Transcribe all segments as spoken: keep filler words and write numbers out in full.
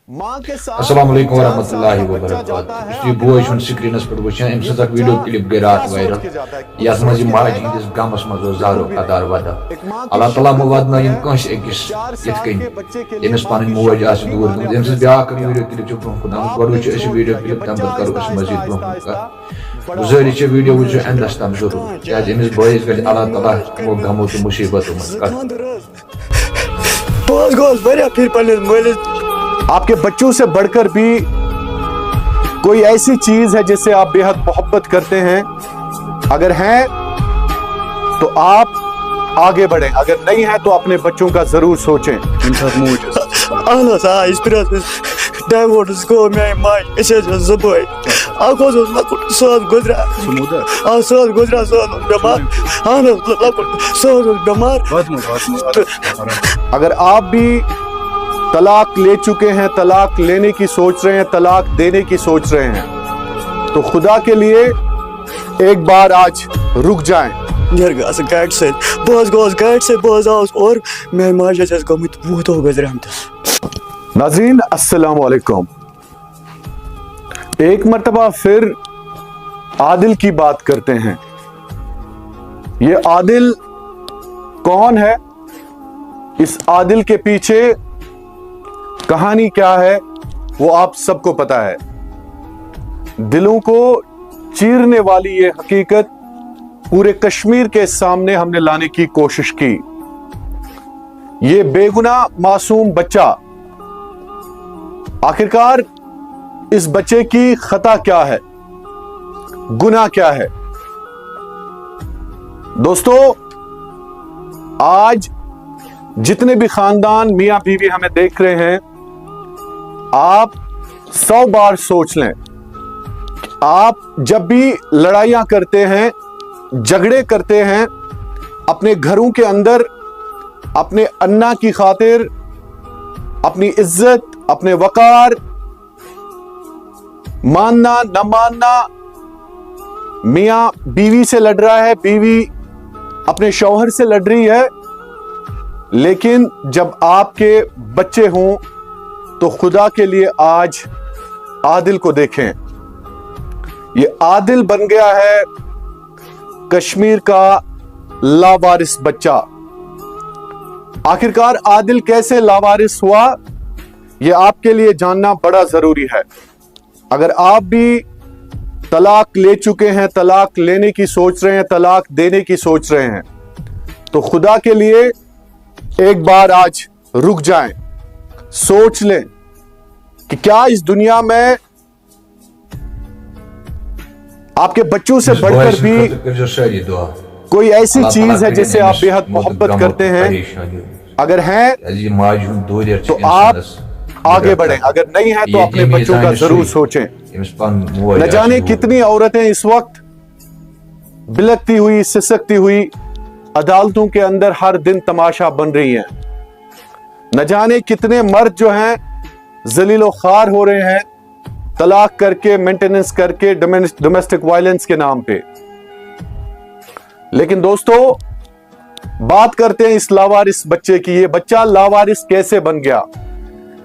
السلام علیکم ورحمۃ اللہ وبرکاتہ۔ یُس یہِ بوے چھُنہٕ سکرینس پٮ۪ٹھ وٕچھان، أمۍ سٕنٛز اکھ ویڈیو کلپ گٔے راتھ وائرل، یتھ منٛز یہِ ماجہِ ہٕنٛدِس غمس منٛز اوس زارُک ادار ودان۔ اللہ تعالیٰ مہ واتنٲیِن کٲنٛسہِ أکِس یِتھ کٔنۍ ییٚمِس پنٕنۍ موج آسہِ دوٗر گٔمٕژ۔ أمۍ سٕنٛز بیٛاکھ اکھ ویڈیو کلپ چھِ برونٛہہ کُن آمٕژ، گۄڈٕ وٕچھو أسۍ یہِ ویڈیو کلپ، تَمہِ پتہٕ کرو أسۍ مزید برونٛہہ کُن کتھ۔ گُزٲرِش چھِ، ویڈیو وٕچھِو اینڈس تام ضروٗر، کیٛازِ أمِس بٲیِس گژھِ اللہ تعالیٰ یِمو غمو تہٕ مُصیبتو منٛز کڑُن۔ بہٕ حظ گوس واریاہ پھِرِ پننِس مٲلِس۔ آپ کے بچوں سے بڑھ کر بھی کوئی ایسی چیز ہے جس سے آپ بے حد محبت کرتے ہیں؟ اگر ہیں تو آپ آگے بڑھیں، اگر نہیں ہے تو اپنے بچوں کا ضرور سوچیں۔ اہن حظ، آ، یِتھ پٲٹھۍ حظ ڈایوٲرس گوٚو میانہِ ماجہِ، أسۍ حظ ٲسۍ زٕ بٲے۔ اکھ حظ اوس لۄکُٹ، سُہ حظ گُزریو۔ آ، سُہ حظ گُزریو، سُہ حظ اوس بٮ۪مار۔ اہن حظ، لۄکُٹ، سُہ حظ اوس بٮ۪مار۔ اگر آپ بھی طلاق لے چکے ہیں، طلاق لینے کی سوچ رہے ہیں، طلاق دینے کی سوچ رہے ہیں، تو خدا کے لیے ایک بار آج رک جائیں۔ نیرٕ گاسہٕ گاڑِ سۭتۍ۔ بہٕ حظ گوٚوُس گاڑِ سۭتۍ، بہٕ حظ آوُس اورٕ، میانہِ ماجہِ حظ ٲسۍ گٔمٕتۍ وُہ دۄہ گُزریمتِس۔ ناظرین، السلام علیکم۔ ایک مرتبہ پھر عادل کی بات کرتے ہیں۔ یہ عادل کون ہے؟ اس عادل کے پیچھے کہانی کیا ہے، وہ آپ سب کو پتا ہے۔ دلوں کو چیرنے والی یہ حقیقت پورے کشمیر کے سامنے ہم نے لانے کی کوشش کی۔ یہ بے گناہ معصوم بچہ، آخرکار اس بچے کی خطا کیا ہے، گناہ کیا ہے؟ دوستو، آج جتنے بھی خاندان، میاں بیوی ہمیں دیکھ رہے ہیں، آپ سو بار سوچ لیں کہ آپ جب بھی لڑائیاں کرتے ہیں، جھگڑے کرتے ہیں، اپنے گھروں کے اندر اپنے انا کی خاطر، اپنی عزت، اپنے وقار، ماننا نہ ماننا، میاں بیوی سے لڑ رہا ہے، بیوی اپنے شوہر سے لڑ رہی ہے، لیکن جب آپ کے بچے ہوں تو خدا کے لیے آج عادل کو دیکھیں۔ یہ عادل بن گیا ہے کشمیر کا لاوارث بچہ۔ آخرکار عادل کیسے لاوارث ہوا، یہ آپ کے لیے جاننا بڑا ضروری ہے۔ اگر آپ بھی طلاق لے چکے ہیں، طلاق لینے کی سوچ رہے ہیں، طلاق دینے کی سوچ رہے ہیں، تو خدا کے لیے ایک بار آج رک جائیں، سوچ لیں کہ کیا اس دنیا میں آپ کے بچوں سے بڑھ کر بھی کوئی ایسی چیز ہے جس سے آپ بے حد محبت کرتے ہیں؟ اگر ہیں تو آپ آگے بڑھیں، اگر نہیں ہے تو اپنے بچوں کا ضرور سوچیں۔ نہ جانے کتنی عورتیں اس وقت بلکتی ہوئی، سسکتی ہوئی عدالتوں کے اندر ہر دن تماشا بن رہی ہیں۔ نہ جانے کتنے مرد جو ہیں ذلیل و خوار ہو رہے ہیں، طلاق کر کے، مینٹیننس کر کے، ڈومیسٹک وائلنس کے نام پہ۔ لیکن دوستو، بات کرتے ہیں اس لاوارث بچے کی۔ یہ بچہ لاوارث کیسے بن گیا؟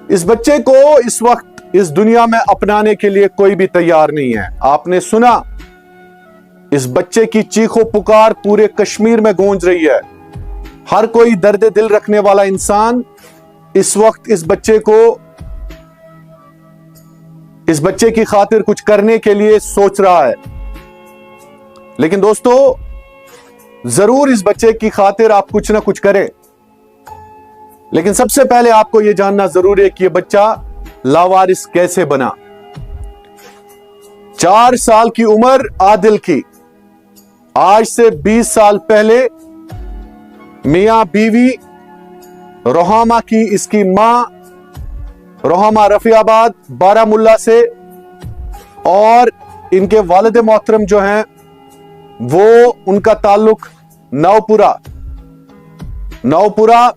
اس بچے کو اس وقت اس دنیا میں اپنانے کے لیے کوئی بھی تیار نہیں ہے۔ آپ نے سنا، اس بچے کی چیخ و پکار پورے کشمیر میں گونج رہی ہے۔ ہر کوئی درد دل رکھنے والا انسان اس وقت اس بچے کو، اس بچے کی خاطر کچھ کرنے کے لیے سوچ رہا ہے۔ لیکن دوستو، ضرور اس بچے کی خاطر آپ کچھ نہ کچھ کریں، لیکن سب سے پہلے آپ کو یہ جاننا ضروری ہے کہ یہ بچہ لاوارث کیسے بنا۔ چار سال کی عمر عادل کی، آج سے بیس سال پہلے میاں بیوی، روحامہ کی اس کی ماں، روحامہ رفیع آباد بارہ ملا سے، اور ان کے والد محترم جو ہیں، وہ، ان کا تعلق نوپورہ، نوپورہ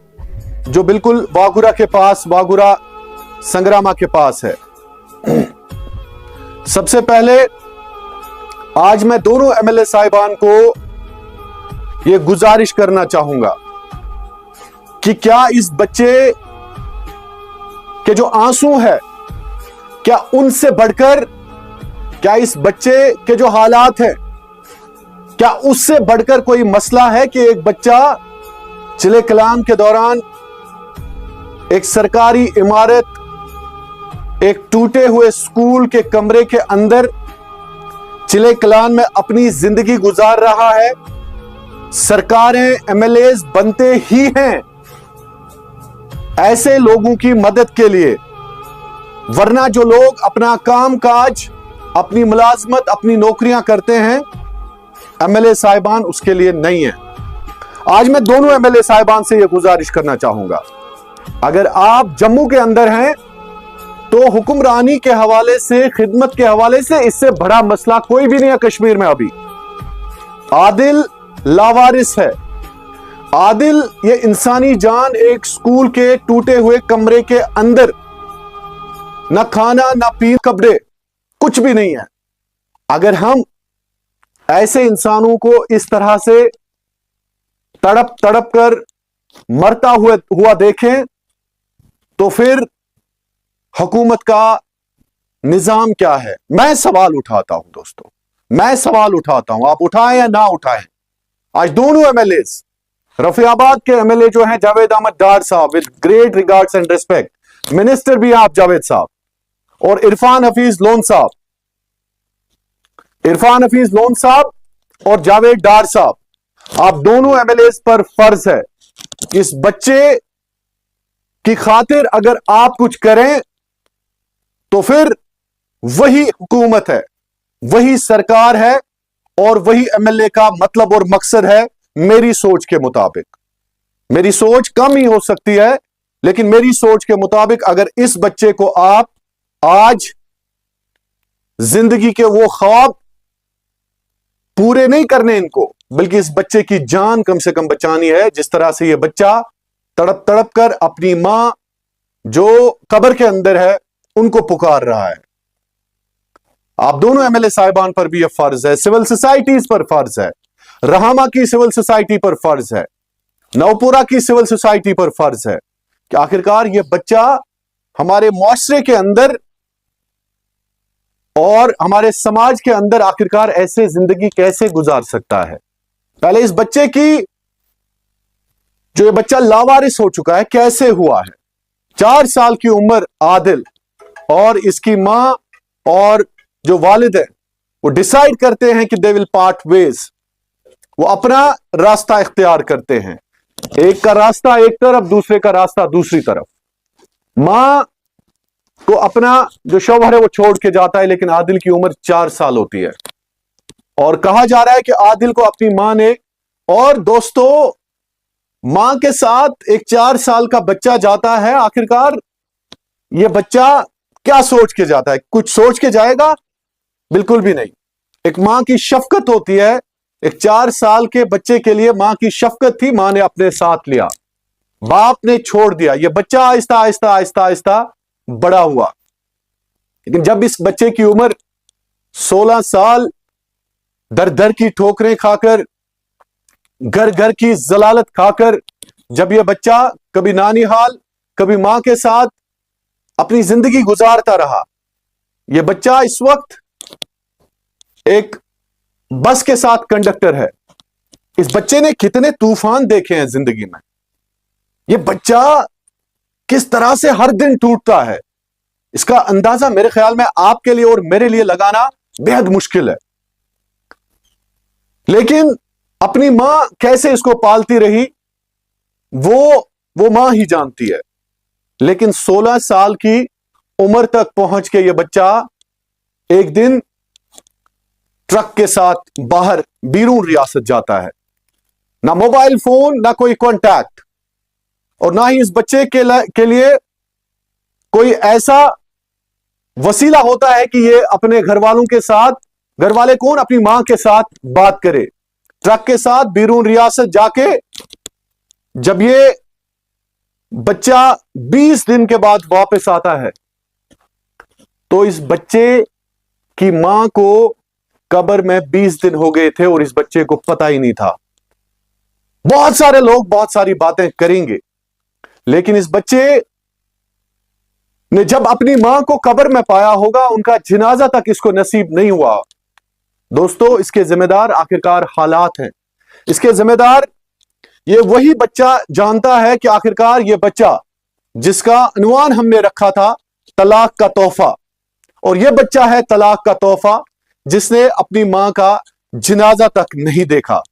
جو بالکل واگورا کے پاس، واگورا سنگراما کے پاس ہے۔ سب سے پہلے آج میں دونوں ایم ایل اے صاحبان کو یہ گزارش کرنا چاہوں گا کہ کیا اس بچے کے جو آنسو ہے، क्या उनसे बढ़कर, क्या इस बच्चे के जो हालात हैं, क्या उससे बढ़कर कोई मसला है कि एक बच्चा चिले कलान के दौरान एक सरकारी इमारत, एक टूटे हुए स्कूल के कमरे के अंदर चिले कलान में अपनी जिंदगी गुजार रहा है? सरकारें, एमएलएस बनते ही हैं ऐसे लोगों की मदद के लिए, वरना जो लोग अपना काम काज, अपनी मुलाजमत, अपनी नौकरियां करते हैं, एमएलए साहिबान उसके लिए नहीं है। आज मैं दोनों एमएलए साहिबान से यह गुजारिश करना चाहूंगा, अगर आप जम्मू के अंदर हैं तो हुक्मरानी के हवाले से, खिदमत के हवाले से इससे बड़ा मसला कोई भी नहीं है कश्मीर में। अभी आदिल लावारिस है। आदिल, ये इंसानी जान एक स्कूल के टूटे हुए कमरे के अंदर, ना खाना, ना पीन, कपड़े, कुछ भी नहीं है। अगर हम ऐसे इंसानों को इस तरह से तड़प तड़प कर मरता हुए हुआ देखें तो फिर हुकूमत का निजाम क्या है? मैं सवाल उठाता हूं दोस्तों, मैं सवाल उठाता हूं, आप उठाएं या ना उठाएं। आज दोनों एमएलए, रफियाबाद के एमएलए जो हैं जावेद अहमद डार साहब, with great regards and respect, minister भी हैं आप जावेद साहब, और इरफान हफीज लोन साहब, इरफान हफीज लोन साहब और जावेद डार साहब, आप दोनों एमएलए पर फर्ज है कि इस बच्चे की खातिर अगर आप कुछ करें तो फिर वही हुकूमत है, वही सरकार है और वही एमएलए का मतलब और मकसद है। मेरी सोच के मुताबिक, मेरी सोच कम ही हो सकती है, लेकिन मेरी सोच के मुताबिक अगर इस बच्चे को आप आज जिंदगी के वो ख्वाब पूरे नहीं करने इनको, बल्कि इस बच्चे की जान कम से कम बचानी है, जिस तरह से ये बच्चा तड़प तड़प कर अपनी मां जो कब्र के अंदर है उनको पुकार रहा है। आप दोनों एमएलए साहिबान पर भी यह फर्ज है, सिविल सोसाइटीज पर फर्ज है, रहमा की सिविल सोसाइटी पर फर्ज है, नवपुरा की सिविल सोसाइटी पर फर्ज है कि आखिरकार यह बच्चा हमारे मुआशरे के अंदर और हमारे समाज के अंदर आखिरकार ऐसे जिंदगी कैसे गुजार सकता है। पहले इस बच्चे की, जो ये बच्चा लावारिस हो चुका है, कैसे हुआ है? चार साल की उम्र आदिल और इसकी मां और जो वालिद है, वो डिसाइड करते हैं कि दे विल पार्ट वेज, वो अपना रास्ता इख्तियार करते हैं। एक का रास्ता एक तरफ, दूसरे का रास्ता दूसरी तरफ। मां को अपना जो शौहर है वो छोड़ के जाता है, लेकिन आदिल की उम्र चार साल होती है और कहा जा रहा है कि आदिल को अपनी मां ने, और दोस्तों, मां के साथ एक चार साल का बच्चा जाता है, आखिरकार ये बच्चा क्या सोच के जाता है? कुछ सोच के जाएगा? बिल्कुल भी नहीं। एक मां की शफकत होती है, एक चार साल के बच्चे के लिए मां की शफकत थी, मां ने अपने साथ लिया, बाप ने छोड़ दिया। ये बच्चा आहिस्ता आहिस्ता आहिस्ता आहिस्ता बड़ा हुआ, लेकिन जब इस बच्चे की उम्र सोलह साल, दर दर की ठोकरें खाकर, घर घर की जलालत खाकर, जब ये बच्चा कभी नानी हाल, कभी मां के साथ अपनी जिंदगी गुजारता रहा, ये बच्चा इस वक्त एक बस के साथ कंडक्टर है। इस बच्चे ने कितने तूफान देखे हैं जिंदगी में। ये बच्चा किस तरह से हर दिन टूटता है, इसका अंदाजा मेरे ख्याल में आपके लिए और मेरे लिए लगाना बेहद मुश्किल है। लेकिन अपनी मां कैसे इसको पालती रही, वो वो मां ही जानती है। लेकिन सोलह साल की उम्र तक पहुंच के ये बच्चा एक दिन ट्रक के साथ बाहर बीरून रियासत जाता है। ना मोबाइल फोन, ना कोई कांटेक्ट, और ना ही इस बच्चे के ल-, के लिए कोई ऐसा वसीला होता है कि ये अपने घर वालों के साथ, घर वाले कौन, अपनी मां के साथ बात करे। ट्रक के साथ बीरून रियासत जाके जब ये बच्चा बीस दिन के बाद वापस आता है, तो इस बच्चे की मां को कब्र में बीस दिन हो गए थे और इस बच्चे को पता ही नहीं था। बहुत सारे लोग बहुत सारी बातें करेंगे, लेकिन इस बच्चे ने जब अपनी मां को कब्र में पाया होगा, उनका जनाजा तक इसको नसीब नहीं हुआ। दोस्तों, इसके जिम्मेदार आखिरकार हालात हैं। इसके जिम्मेदार ये वही बच्चा जानता है कि आखिरकार ये बच्चा, जिसका अनवान हमने रखा था तलाक का तोहफा, और ये बच्चा है तलाक का तोहफा, जिसने अपनी मां का जनाजा तक नहीं देखा,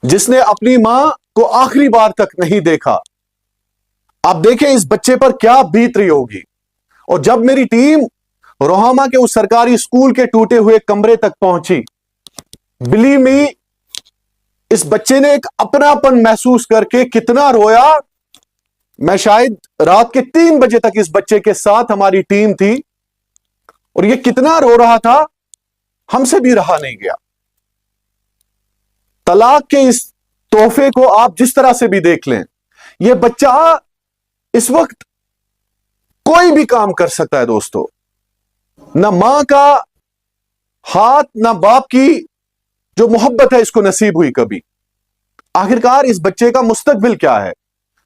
जिसने अपनी मां को आखिरी बार तक नहीं देखा। आप देखें इस बच्चे पर क्या बीत रही होगी। और जब मेरी टीम रोहामा के उस सरकारी स्कूल के टूटे हुए कमरे तक पहुंची, बिलीव मी, इस बच्चे ने एक अपनापन महसूस करके कितना रोया। मैं शायद रात के तीन बजे तक इस बच्चे के साथ हमारी टीम थी, और ये कितना रो रहा था, हमसे भी रहा नहीं गया। तलाक के इस तोहफे को आप जिस तरह से भी देख लें, ये बच्चा इस वक्त कोई भी काम कर सकता है दोस्तों। ना मां का हाथ, ना बाप की जो मोहब्बत है, इसको नसीब हुई कभी। आखिरकार इस बच्चे का मुस्तकबिल क्या है?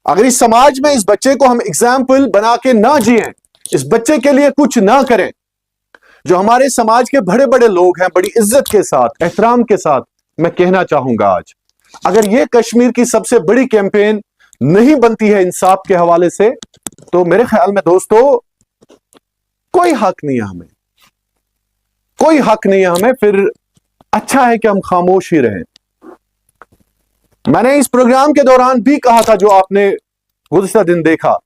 अगर इस समाज में इस बच्चे को हम एग्जाम्पल बना के ना जिए, इस बच्चे के लिए कुछ ना करें, जो हमारे समाज के बड़े बड़े लोग हैं, बड़ी इज्जत के साथ, एहतराम के साथ मैं कहना चाहूंगा आज, अगर ये कश्मीर की सबसे बड़ी कैंपेन नहीं बनती है इंसाफ के हवाले से, तो मेरे ख्याल में दोस्तों, कोई हक नहीं है हमें, कोई हक नहीं है हमें। फिर अच्छा है कि हम खामोश ही रहें। मैंने इस प्रोग्राम के दौरान भी कहा था, जो आपने गुज़श्ता दिन देखा,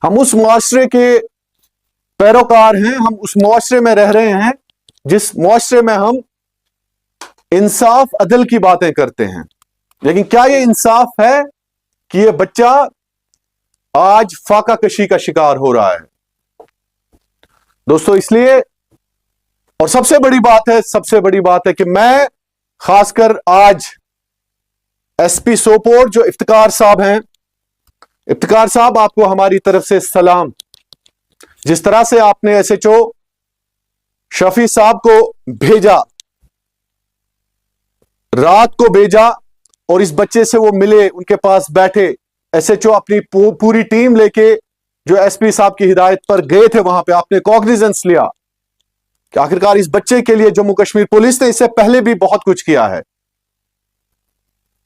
हम उस मुआशरे के पैरोकार हैं, हम उस मुआशरे में रह रहे हैं जिस मुआशरे में हम इंसाफ अदल की बातें करते हैं। लेकिन क्या ये इंसाफ है कि ये बच्चा आज फाका कशी का शिकार हो रहा है? दोस्तों, इसलिए, और सबसे बड़ी बात है, सबसे बड़ी बात है कि मैं खासकर आज एसपी सोपोर जो इफ्तिकार साहब हैं, इफ्तिकार साहब, आपको हमारी तरफ से सलाम। जिस तरह से आपने एसएचओ शफी साहब को भेजा, रात को भेजा, और इस बच्चे से वो मिले, उनके पास बैठे, एसएचओ अपनी पू-, पूरी टीम लेके जो एसपी साहब की हिदायत पर गए थे, वहां पे आपने कॉग्निजेंस लिया कि आखिरकार इस बच्चे के लिए जम्मू कश्मीर पुलिस ने इससे पहले भी बहुत कुछ किया है।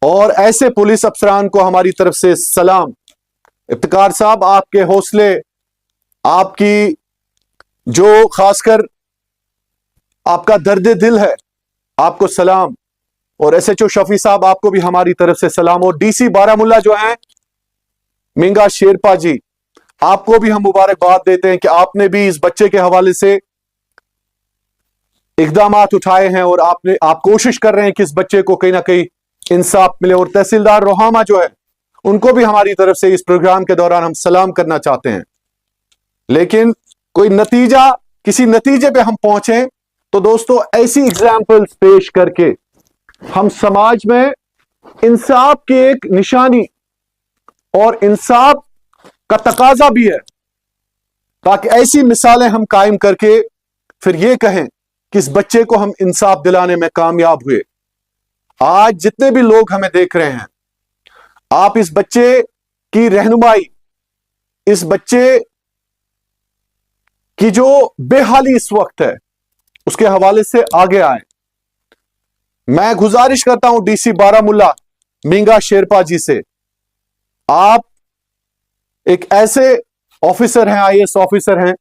और ऐसे पुलिस अफसरान को हमारी तरफ से सलाम। इफ्तिकार साहब, आपके हौसले, आपकी जो खासकर आपका दर्द दिल है, आपको सलाम। और एसएचओ शफी साहब, आपको भी हमारी तरफ से सलाम। और डीसी बारामुल्ला जो हैं, मिंगा शेरपा जी, आपको भी हम मुबारकबाद देते हैं कि आपने भी इस बच्चे के हवाले से इकदाम उठाए हैं और आपने, आप कोशिश कर रहे हैं कि इस बच्चे को कहीं ना कहीं इंसाफ मिले। और तहसीलदार रोहामा जो है, उनको भी हमारी तरफ से इस प्रोग्राम के दौरान हम सलाम करना चाहते हैं। लेकिन कोई नतीजा, किसी नतीजे पे हम पहुंचे, तो दोस्तों, ऐसी एग्जाम्पल्स पेश करके हम समाज में इंसाफ की एक निशानी और इंसाफ का तकाजा भी है, ताकि ऐसी मिसालें हम कायम करके फिर ये कहें कि इस बच्चे को हम इंसाफ दिलाने में कामयाब हुए। आज जितने भी लोग हमें देख रहे हैं, आप इस बच्चे की रहनुमाई, इस बच्चे की जो बेहाली इस वक्त है, उसके हवाले से आगे आए। मैं गुजारिश करता हूं डीसी बारामुल्ला मिंगा शेरपा जी से, आप एक ऐसे ऑफिसर हैं, आईएएस ऑफिसर हैं,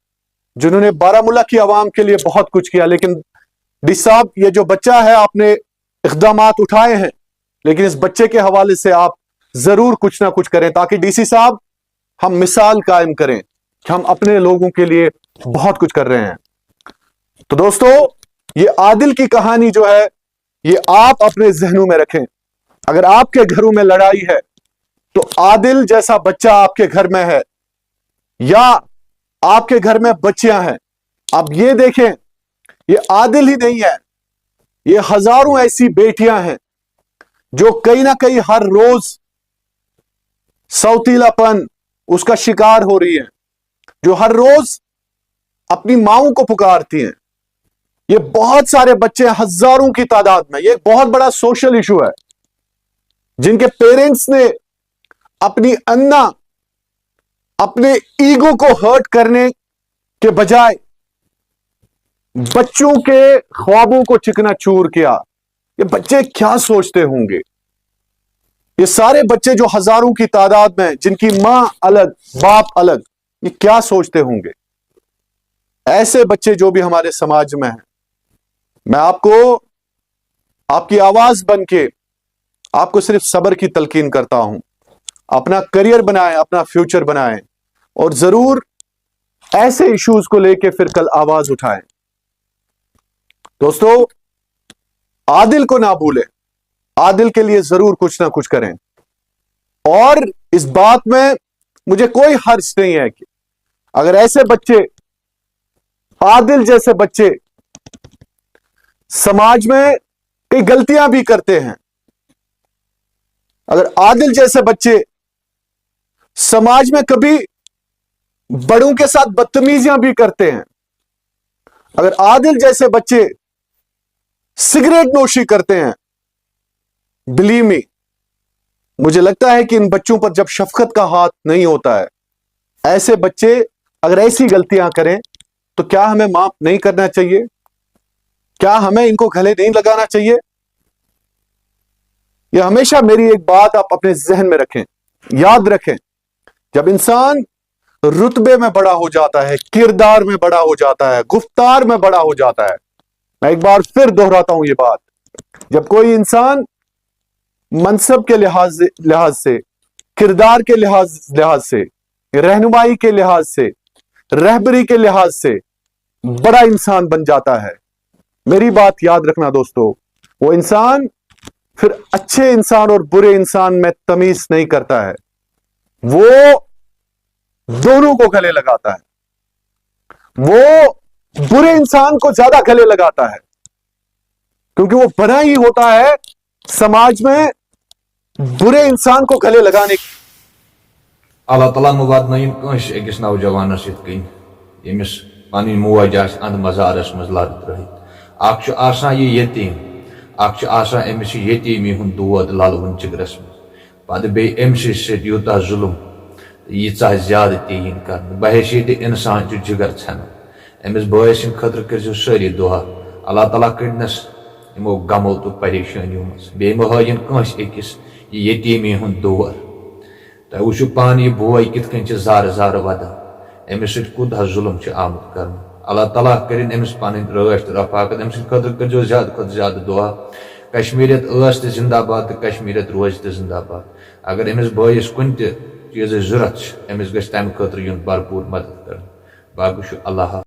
जिन्होंने बारामुल्ला की आवाम के लिए बहुत कुछ किया, लेकिन डी साहब, ये जो बच्चा है, आपने इकदाम उठाए हैं, लेकिन इस बच्चे के हवाले से आप जरूर कुछ ना कुछ करें, ताकि डीसी साहब, हम मिसाल कायम करें कि हम अपने लोगों के लिए बहुत कुछ कर रहे हैं। तो दोस्तों, ये आदिल की कहानी जो है, ये आप अपने जहनों में रखें। अगर आपके घरों में लड़ाई है, तो आदिल जैसा बच्चा आपके घर में है या आपके घर में बच्चियां हैं, आप ये देखें, ये आदिल ही नहीं है, ये हजारों ऐसी बेटियां हैं जो कहीं ना कहीं हर रोज सौतीलापन, उसका शिकार हो रही है, जो हर रोज अपनी माओं को पुकारती हैं। ये बहुत सारे बच्चे हैं, हजारों की तादाद में। ये एक बहुत बड़ा सोशल इशू है, जिनके पेरेंट्स ने अपनी अन्ना اپنے ایگو کو ہرٹ کرنے کے بجائے بچوں کے خوابوں کو چکنا چور کیا؟ یہ بچے کیا سوچتے ہوں گے؟ یہ سارے بچے جو ہزاروں کی تعداد میں، جن کی ماں الگ، باپ الگ، یہ کیا سوچتے ہوں گے؟ ایسے بچے جو بھی ہمارے سماج میں ہیں، میں آپ کو، آپ کی آواز بن کے آپ کو صرف صبر کی تلقین کرتا ہوں۔ اپنا کریئر بنائیں، اپنا فیوچر بنائیں، اور ضرور ایسے ایشوز کو لے کے پھر کل آواز اٹھائیں۔ دوستو، عادل کو نہ بھولیں، عادل کے لیے ضرور کچھ نہ کچھ کریں۔ اور اس بات میں مجھے کوئی حرج نہیں ہے کہ اگر ایسے بچے، عادل جیسے بچے سماج میں کئی غلطیاں بھی کرتے ہیں، اگر عادل جیسے بچے سماج میں کبھی بڑوں کے ساتھ بدتمیزیاں بھی کرتے ہیں، اگر عادل جیسے بچے سگریٹ نوشی کرتے ہیں، بلیو می، مجھے لگتا ہے کہ ان بچوں پر جب شفقت کا ہاتھ نہیں ہوتا ہے، ایسے بچے اگر ایسی غلطیاں کریں تو کیا ہمیں معاف نہیں کرنا چاہیے؟ کیا ہمیں ان کو گلے نہیں لگانا چاہیے؟ یہ ہمیشہ میری ایک بات آپ اپنے ذہن میں رکھیں، یاد رکھیں، جب انسان رتبے میں بڑا ہو جاتا ہے، کردار میں بڑا ہو جاتا ہے، گفتار میں بڑا ہو جاتا ہے، میں ایک بار پھر دہراتا ہوں یہ بات، جب کوئی انسان منصب کے لحاظ لحاظ سے، کردار کے لحاظ لحاظ سے، رہنمائی کے لحاظ سے، رہبری کے لحاظ سے بڑا انسان بن جاتا ہے، میری بات یاد رکھنا دوستو، وہ انسان پھر اچھے انسان اور برے انسان میں تمیز نہیں کرتا ہے، وہ دونوں کو گلے لگاتا ہے، وہ برے انسان کو زیادہ گلے لگاتا ہے، کیونکہ وہ بنا ہی ہوتا ہے سماج میں برے انسان کو گلے لگانے کی۔ اللہ تعالیٰ مہٕ واتنٲیِن کٲنٛسہِ أکِس نوجوانس یِتھ کٔنۍ ییٚمِس پنٕنۍ موج آسہِ اَتھ مزارس منٛز لر ترٲوِتھ۔ اکھ چھُ آسان یہِ یتیٖم، اکھ چھُ آسان أمِس یہِ یتیٖمی ہُنٛد دود للوُن جگرس منٛز، پتہٕ بیٚیہِ أمۍ سٕے سۭتۍ یوٗتاہ ظُلُم، ییٖژاہ زیادٕ تہِ یِن کرنہٕ۔ بحیثیت انسان چھُ جگر ژھٮ۪نان۔ أمِس بٲے سٕنٛدِ خٲطرٕ کٔرۍزیو سٲری دُعا، اللہ تعالیٰ کٔڑنس یِمو غمو تہٕ پریشٲنیو منٛز، بیٚیہِ مہٕ ہٲیِن کٲنٛسہِ أکِس یہِ یتیٖمی ہُنٛد دور۔ تۄہہِ وٕچھِو پانہٕ یہِ بوے کِتھ کٔنۍ چھِ زارٕ زارٕ ودان، أمِس سۭتۍ کوٗتاہ ظُلُم چھُ آمُت کرنہٕ۔ اللہ تعالیٰ کٔرِن أمِس پنٕنۍ رٲچھ تہٕ رفاقت، أمۍ سٕنٛدِ خٲطرٕ کٔرۍزیو زیادٕ کھۄتہٕ زیادٕ دُعا۔ کشمیٖریت ٲس تہِ زندہ باد تہٕ کشمیٖریت روزِ تہِ زندہ باد۔ اگر أمِس بٲیِس کُنہِ تہِ چیٖزٕچ ضوٚرتھ چھِ، أمِس گژھِ تَمہِ خٲطرٕ یُن بھرپوٗر مدد کرنہٕ۔ باقٕے چھُ اللہ حافظ۔